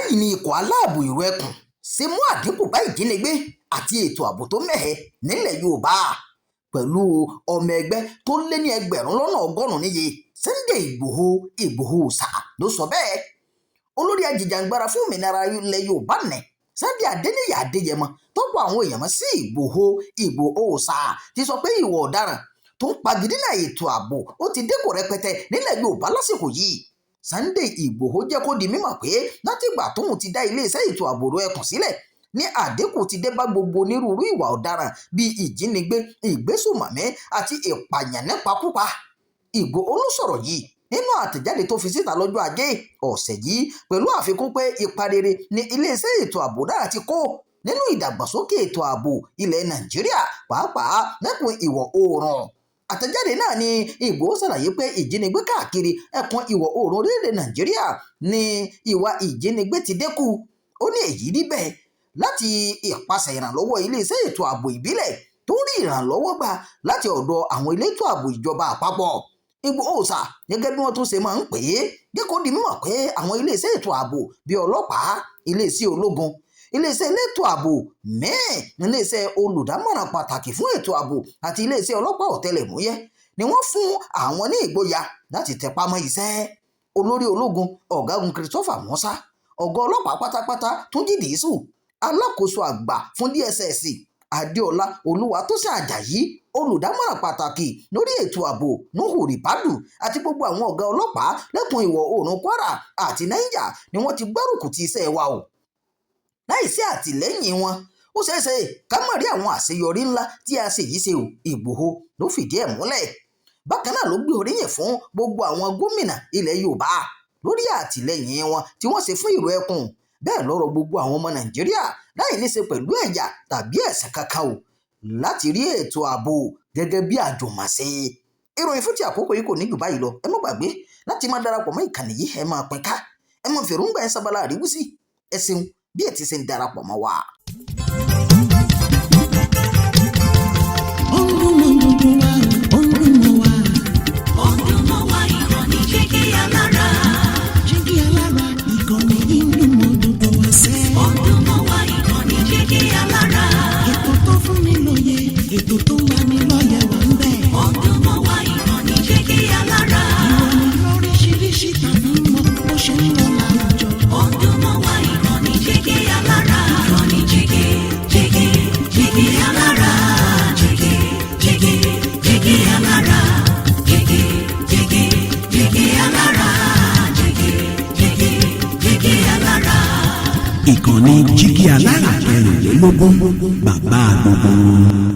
Báyìí ni ikọ̀ aláàbò Ìró Ẹkùn ṣe mú àdínkù bá ìjínigbé àti ètò ààbò tó mẹ́hẹ nílẹ̀ Yorùbá, pẹ̀lú ọmọ ẹgbẹ́ tó lé ní 100,000 níye. Sunday Ìgbòho, Ìgbòho Òòṣà ló sọ bẹ́ẹ̀. Olórí ajìjàǹgbara fún òmìnira ilẹ̀ Yorùbá nẹ̀, Sunday Adéníyì Adéyẹmọ, tọ́pọ̀ àwọn èèyàn mọ̀ sí Ìgbòho, Ìgbòho Òòṣà, ti sọ pé ìwà ọ̀daràn tó ń pagidínà ètò ààbò ó ti dínkù rẹpẹtẹ nílẹ̀ Yorùbá lásìkò yìí. Sunday Ìgbòho jẹ́ kó di mímọ̀ pé látìgbà tóun ti dá iléeṣẹ́ ètò ààbò Ìró Ẹkùn sílẹ̀ ní àdínkù ti dé bá gbogbo onírúurú ìwà ọ̀daràn bíi ìjínigbé, ìgbésùnmọ̀mí àti ìpààyàn nípakúpa. Ìgbòho ló sọ̀rọ̀ yìí nínú àtẹ̀jáde tó fi síta lọ́jọ́ Ajé ọ̀sẹ̀ yìí, pẹ̀lú àfikún pé ipa rere ni iléeṣẹ́ ètò ààbò náà ti kó nínú ìdàgbàsókè ètò ààbò ilẹ̀ Nàìjíríà, pàápàá lẹ́kùn ìwọ̀ oòrùn. Àtẹ̀jáde náà ní Ìgbòho ṣàlàyé pé ìjínigbé káàkiri ẹkùn ìwọ̀ oòrùn orílẹ̀-èdè Nàìjíríà ní ìwà ìjínigbé ti dínkù. Ó ní èyí rí bẹ́ẹ̀ láti ipasẹ̀ ìrànlọ́wọ́ iléeṣẹ́ ètò ààbò ìbílẹ̀ tó ń rí ìrànlọ́wọ́ gbà láti ọ̀dọ̀ àwọn elétò ààbò ìjọba àpapọ̀. Ìgbòho Òòṣà, gẹ́gẹ́ bí wọ́n tún ṣe máa ń pè é, jẹ́ kó di mímọ̀ pé àwọn iléeṣẹ́ ètò ààbò bíi ọlọ́pàá, iléeṣẹ́ ológun, iléeṣẹ́ elétò ààbò míì, iléeṣẹ́ olùdámọ̀ràn pàtàkì fún ètò ààbò àti iléeṣẹ́ ọlọ́pàá ọ̀tẹlẹ̀múyẹ́ ni wọ́n fún àwọn ní ìgboyà láti tẹpá mọ́ iṣẹ́. Olórí ológun Ọ̀gágun Christopher Musa, ọ̀gá ọlọ́pàá pátápátá Túnjí Dìísù, alákòóso àgbà fún DSS Adéọlá Olúwatósìn Àjàyí, olùdámọ̀ràn pàtàkì lórí ètò ààbò Nuhu Ribadu àti gbogbo àwọn ọ̀gá ọlọ́pàá lẹ́kùn ìwọ̀ oòrùn Kwara àti Niger ni wọ́n ti gbárùkù ti iṣẹ́ wa o. Láìsí àtìlẹ́yìn wọn, ó ṣeé ṣe ká má rí àwọn àṣeyọrí ńlá tí a ṣe yìí ṣe o, Ìgbòho ló fìdí ẹ̀ múlẹ̀. Bákan náà ló gbé oríyìn fún gbogbo àwọn gómìnà ilẹ̀ Yorùbá lórí àtìlẹ́yìn wọn tí wọ́n ṣe fún Ìró Ẹkùn. Bẹ́ẹ̀ ló rọ gbogbo àwọn ọmọ Nàìjíríà láì ní ṣe pẹ̀lú ẹ̀yà tàbí ẹ̀sìn kankan o láti rí ètò ààbò gẹ́gẹ́ bí àjùmọ̀ṣe. Ìròyìn fún ti àkókò yìí kò ní jù báyìí lọ. Ẹ má gbàgbé láti máa darapọ̀ mọ́ ìkànnì yìí, ẹ máa pín ká, ẹ máa fèròǹgbà ẹ sábàlá àríwísí. Ẹ ṣeun bí ẹ ti ṣe ń darapọ̀ mọ́ wa. Ó ń dún mọ́ gbogbo wa, ó ń dún mọ́ wa. Ó ń dún mọ́ wa, ìkànnì Jígí Alára. Jígí Alára, ìkànnì yìí ń dún mọ́ gbogbo wa sẹ́. Ó ń dún mọ́ wa, ìkànnì Jígí Alára. Ètò tó fún ni lóye, ètò tó ń lani lọ́yẹ̀ wà ń bẹ̀. Ó ń dún mọ́ wa, ìkànnì Jígí Alára. Ìròyìn lóríṣiríṣi tàbí mọ bó ṣe ń lọ láwùjọ. Ó ń dún mọ́ wa, ìkànnì Jígí Alára. Ìkànnì Jígí, Jígí, Jígí Alára. Jígí, Jígí, Jígí Alára. Jígí, Jígí, Jígí Alára. Jígí, Jígí, Jígí Alára. Ìkànnì Jígí Alára 24, bàbá gbogbo wọn.